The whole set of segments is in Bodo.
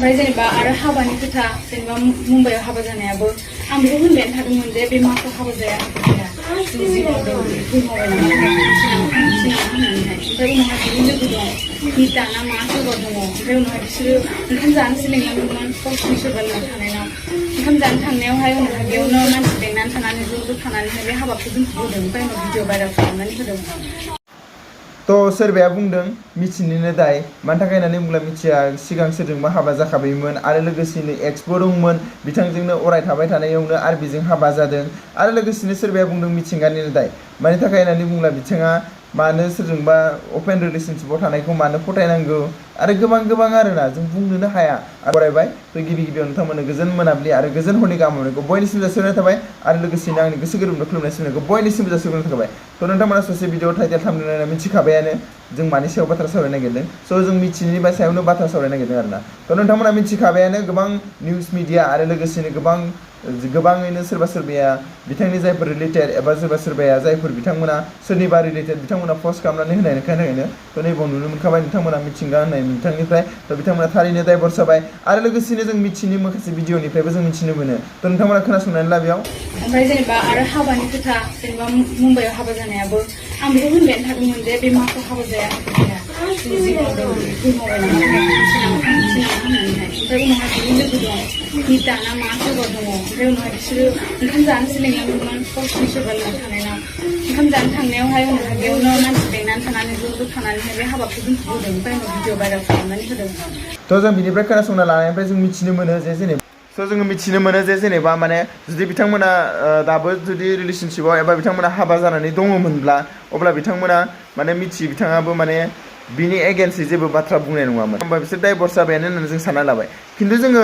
ओमफ्राय जेनेबा आरो हाबानि खोथा जेनेबा मुम्बाइआव हाबा जानायाबो आं बेखौ होनबायानो थादोंमोन जे बे माखौ हाबा जाया जों जि मावदों फैमावबाय होननानैहाय ओमफ्राय उनावहाय बिनि लोगो दं मिता ना मा सोरबा दङ ओमफ्राय उनावहाय बिसोरो ओंखाम जानोसो लिंलांदोंमोन गावसिनि सोरबा लोगो थानायनाव ओंखाम जानो थांनायावहाय उनावहाय बेयावनो मानसि लेंनानै थानानै ज' थानानैहाय बे हाबाखौ दोनथ'बोदों ओमफ्राय उनाव भिडिअ भाइरेल खालामनानै होदों। तो सोरबाया बुंदों मिथिनिनो दाय मानि थाखाय होननानै बुंब्ला मिथिया सिगां सोरजोंबा हाबा जाखाबायमोन आरो लोगोसेनो एक्सबो दंमोन बिथांजोंनो अराय थाबाय थानायावनो आरो बेजों हाबा जादों आरो लोगोसेनो सोरबाया बुंदों मिथिंगानिनो दाय मानि थाखाय होननानै बुंब्ला बिथाङा मानो सोरजोंबा अपेन रिलेशनशिपआव थानायखौ मानो फोथायनांगौ आरो गोबां आरोना जों बुंनोनो हाया फरायबाय तो गिबि गिबियाव नोंथांमोननो गोजोन मोनाबिलि आरो गोजोन हरनि गाहाम हामलायनायखौ बयनिसिम जासिहरनाय थाबाय आरो लोगोसेनो आंनि गोसो गोरबोनिफ्राय खुलुमनाय सिबिनायखौ बयनिसिमबो जासिहरनाय थाबाय। तो नोंथांमोना ससे भिडिअ टाइटेल थामनेल मिथिखाबायानो जों मानि सायाव बाथ्रा सावरायनो नागिरदों स' जों मिथिनि सायावनो बाथ्रा सावरायनो नागिरदों आरोना तो नोंथांमोना मिथिखाबायानो गोबां निउस मिडिया आरो लोगोसेनो गोबाङैनो सोरबा सोरबाया बिथांनि जायफोर रिलेटेड एबा सोरबाया जायफोर बिथांमोना सोरनिबा रिलेटेड बिथांमोना पस्ट खालामनानै होनायखायनो तो नैबाव नुनो मोनखाबाय बिथांमोना मिथिंगा होननाय बिथांनिफ्राय तो बिथांमोना थारैनो दायभर्स जाबाय आरो लोगोसेनो जों मिथिनि माखासे भिडिअनिफ्रायबो जों मिथिनो मोनो तो नोंथांमोना खोनासंनानै ला बेयाव। ओमफ्राय जेनेबा आरो हाबानि खोथा जेनेबा मुम्बाइआव हाबा जानायाबो आं बेखौ होनबायानो थादोंमोन जे बे माखौ हाबा जाया जों जि मावदों फैमावबाय होननानैहाय ओमफ्राय उनावहाय बिनि लोगो दं मिता ना मा सोरबा दङ ओमफ्राय उनावहाय बिसोरो ओंखाम जानोसो लिंलांदोंमोन गावसिनि सोरबा लोगो थानायनाव ओंखाम जानो थांनायावहाय उनावहाय बेयावनो मानसि लेंनानै थानानै ज' थानानैहाय बे हाबाखौ दोनथ'बोदों ओमफ्राय उनाव भिडिअ भाइरेल खालामनानै होदों। तो जों बिनिफ्राय खोनासंना लानायनिफ्राय जों मिथिनो मोनो जे जेनेबा माने जुदि बिथांमोना दाबो जुदि रिलेशनशिपआव एबा बिथांमोना हाबा जानानै दङमोनब्ला अब्ला बिथांमोना माने बिथाङाबो माने बिनि एगेन्स्टै जेबो बाथ्रा बुंनाय नङामोन होमबा बिसोर डाइभर्स जाबायानो होननानै जों सानना लाबाय खिन्थु जोङो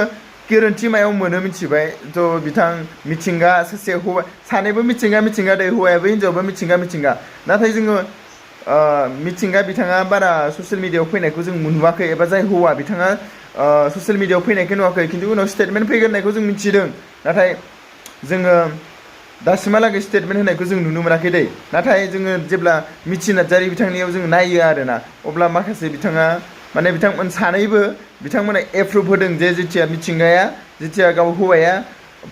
गोरोन्थि मायाव मोनो मिथिबाय तो बिथां मिथिंगा सासे हौवा सानैबो मिथिंगा दै हौवायाबो हिन्जावाबो मिथिंगा नाथाय जोङो मिथिंगा बिथाङा बारा ससियेल मिडियायाव फैनायखौ जों नुवाखै एबा जाय हौवा बिथाङा ससियेल मिडियायाव फैनायखौ नुवाखै खिन्थु उनाव स्टेटमेन्ट फैगोन होननायखौ जों मिथिदों नाथाय जोङो दासिमहालागै स्टेटमेन्ट होनायखौ जों नुनो मोनाखै दै नाथाय जोङो जेब्ला मिथि नार्जारि बिथांनियाव जों नायो आरोना अब्ला माखासे बिथांमोन सानैबो बिथांमोना एप्रुभ होदों जे जेथिया गाव हौवाया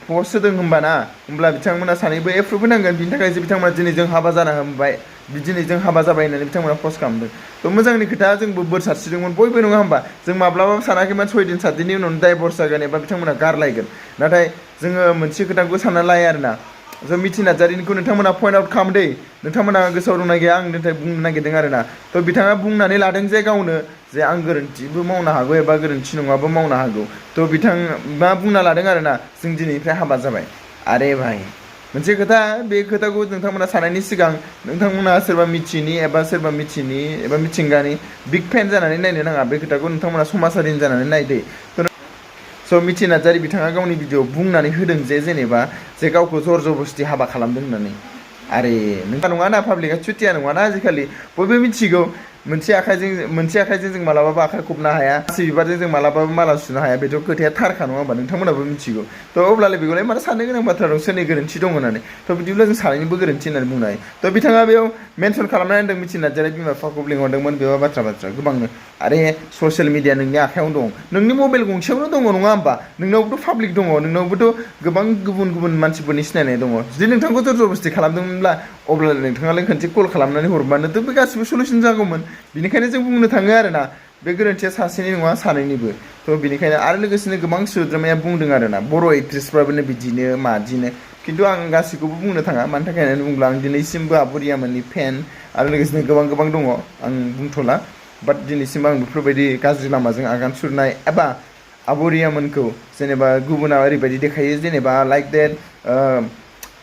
पस्ट होदों होमब्ला बिथांमोना सानैबो एप्रुभ होनांगोन बिनि थाखाय जे बिथांमोना दिनै जों हाबा जाना हमबाय दिनै जों हाबा जाबाय होननानै बिथांमोना पस्ट खालामदों तो मोजांनि खोथा जोंबो बोर सारस्रिदोंमोन बयबो नङा होमबा जों माब्लाबाबो सानाखैमोन 6 दिन 7 दिननि उनावनो डाइभर्स जागोन एबा बिथांमोना गारलायगोन नाथाय जोङो मोनसे खोथाखौ सानना लायो आरोना जों मिथि नार्जारिनिखौ नोंथांमोना पइन्ट आउट खालामदे नोंथांमोना गोसोआव दंना गैया आं नाथाय बुंनो नागिरदों आरोना तो बिथाङा बुंनानै लादों जे गावनो जे आं गोरोन्थिबो मावनो हागौ एबा गोरोन्थि नङाबो मावनो हागौ तो बिथाङा बुंना लादों आरोना जों दिनैनिफ्राय हाबा जाबाय आरे भाई मोनसे खोथा बे खोथाखौ नोंथांमोना सानायनि सिगां नोंथांमोना सोरबा मिथिंगानि बिग फेन जानानै नायनो नाङा बे खोथाखौ नोंथांमोना समाजारिनि जानानै नायदे स' मिथि नार्जारि बिथाङा गावनि भिडिअ बुंनानै होदों जेनेबा गावखौ जर जबरदस्ति हाबा खालामदों होननानै आरे नङाना पाब्लिकआ चुतिया नङाना आजिखालि बयबो मिथिगौ मोनसे आखाइजों जों मालाबाबो आखाइ खबनो हाया गासै बिबारजों जों मालाबाबो माला सुनो हाया बेथ' खोथाया थारखा नङा होमबा नोंथांमोनाबो मिथिगौ तो अब्लालाय बेखौलाय मानो साननो गोनां बाथ्रा दं सोरनि गोरोन्थि दं होननानै तो बिदिब्ला जों सानैनिबो गोरोन्थि होननानै बुंनो हायो तो बिथाङा बेयाव मेनसन खालामनानै होनदों मिथि नार्जारि बिमा बिफाखौ लिंहरदोंमोन बेयाव बाथ्रा गोबांनो आरे ससियेल मिडिया नोंनि आखायावनो दं नोंनि मबाइल गंसेयावनो दङ नङा होमबा नोंनावबोथ' पाब्लिक दङ नोंनावबोथ' गोबां गुबुन मानसिफोरनि सिनायनाय दङ जुदि नोंथांखौ जर जबरदस्ति खालामदोंमोनब्ला अब्ला नोंथाङालाय खनसे कल खालामनानै हरबानोथ' बे गासिबो सलुसन जागौमोन बिनिखायनो जों बुंनो थाङो आरोना बे गोरोन्थिया सासेनि नङा सानैनिबो थ' बिनिखायनो आरो लोगोसेनो गोबां सोद्रोमाया बुंदों आरोना बर' एक्ट्रेसफ्राबो बिदिनो खिन्थु आं गासैखौबो बुंनो थाङा मानि थाखाय होननानै बुङोब्ला आं दिनैसिमबो आब' रियामोननि फेन आरो लोगोसेनो गोबां दङ आं बुंथ'ला बाट दिनैसिम आं बेफोरबायदि गाज्रि लामाजों आगान सुरनाय एबा आब' रियामोनखौ जेनेबा गुबुना ओरैबायदि देखायो जेनेबा लाइक देट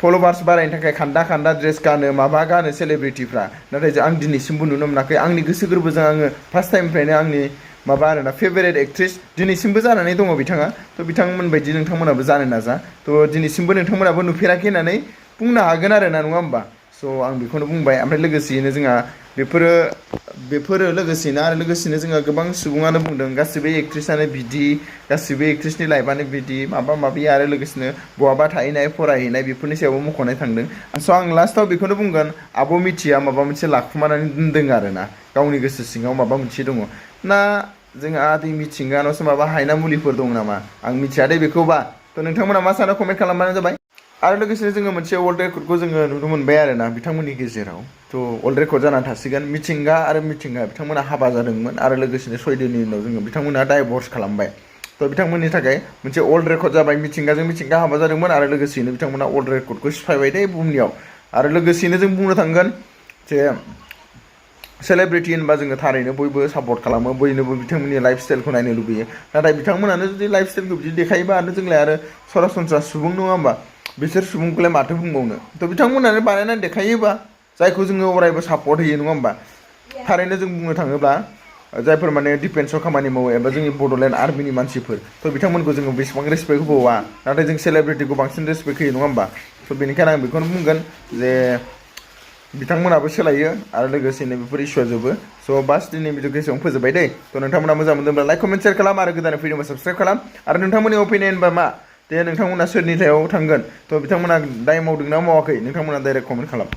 फलोवार्स बारायनो थाखाय खान्दा ड्रेस गानो माबा गानो सेलिब्रिटिफ्रा नाथाय आं दिनैसिमबो नुनो मोनाखै आंनि गोसो गोरबोजों आङो फार्स्ट टाइमनिफ्रायनो आंनि माबा आरोना फेभारेट एक्ट्रेस दिनैसिमबो जानानै दङ बिथाङा थ' बिथांमोन बायदि नोंथांमोनाबो जानो नाजा थ' दिनैसिमबो नोंथांमोनाबो नुफेराखै होननानै बुंनो हागोन आरोना नङा होमबा स' आं बेखौनो बुंबाय ओमफ्राय लोगोसेयैनो जोंहा बेफोरो लोगोसेनो जोंहा गोबां सुबुङानो बुंदों गासिबो एक्ट्रेसआनो बिदि गासिबो एक्ट्रेसनि लाइफआनो बिदि माबा आरो लोगोसेनो बहाबा थाहैनाय फरायहैनाय बेफोरनि सायावबो मख'नाय थांदों स' आं लास्टआव बेखौनो बुंगोन आब' मिथिया माबा मोनसे लाखुमानानै दोनदों आरोना गावनि गोसो सिङाव माबा मोनसे दङ ना जोंहा दै मिथिंगानावसो माबा हायना मुलिफोर दं नामा आं मिथिया दे बेखौबा थ' नोंथांमोना मा सानो कमेन्ट खालामबानो जाबाय आरो लोगोसेनो जोङो मोनसे वर्ल्ड रेकर्डखौ जोङो नुनो मोनबाय आरो ना बिथांमोननि गेजेराव थ' वर्ल्ड रेकर्ड जानानै थासिगोन मिथिंगा बिथांमोना हाबा जादोंमोन आरो लोगोसेनो 6 दिननि उनाव जोङो बिथांमोना डाइभर्स खालामबाय थ' बिथांमोननि थाखाय मोनसे वर्ल्ड रेकर्ड जाबाय मिथिंगा हाबा जादोंमोन आरो लोगोसेनो बिथांमोना वर्ल्ड रेकर्डखौ सिफायबाय दे बुहुमनियाव आरो लोगोसेनो जों बुंनो थांगोन जे सेलिब्रिटि होनबा जोङो थारैनो बयबो सापर्ट खालामो बयनोबो बिथांमोननि लाइफ स्टाइलखौ नायनो लुबैयो नाथाय बिथांमोनानो जुदि लाइफ स्टाइलखौ बिदि देखायोबा आरो जोंलाय आरो सरासनस्रा सुबुं नङा होमबा बिसोर सुबुंखौलाय माथो बुंबावनो थ' बिथांमोनानो बानायनानै देखायोबा जायखौ जोङो अरायबो सापर्ट होयो नङा होमबा थारैनो जों बुंनो थाङोब्ला जायफोर माने डिफेन्सआव खामानि मावो एबा जोंनि बड'लेण्ड आर्मिनि मानसिफोर थ' बिथांमोनखौ जोङो बेसेबां रेसपेक्ट होबावा नाथाय जों सेलिब्रिटिखौ बांसिन रेसपेक्ट होयो नङा होमबा थ' बेनिखायनो आं बेखौनो बुंगोन जे बिथांमोनाबो सोलायो आरो लोगोसेनो बेफोर इस्युआ जोबो स' बास दिनै भिडिअखौ एसेबां फोजोबबाय दै थ' नोंथांमोना मोजां मोनदोंब्ला लाइक कमेन्ट शेयार खालाम आरो गोदानै फैदोंबा साबस्क्राइब खालाम आरो नोंथांमोननि अपिनियन बा मा जे नोंथांमोना सोरनि सायाव थांगोन थ' बिथांमोना दाय मावदोंना मावाखै नोंथांमोना डाइरेक्ट कमेन्ट खालाम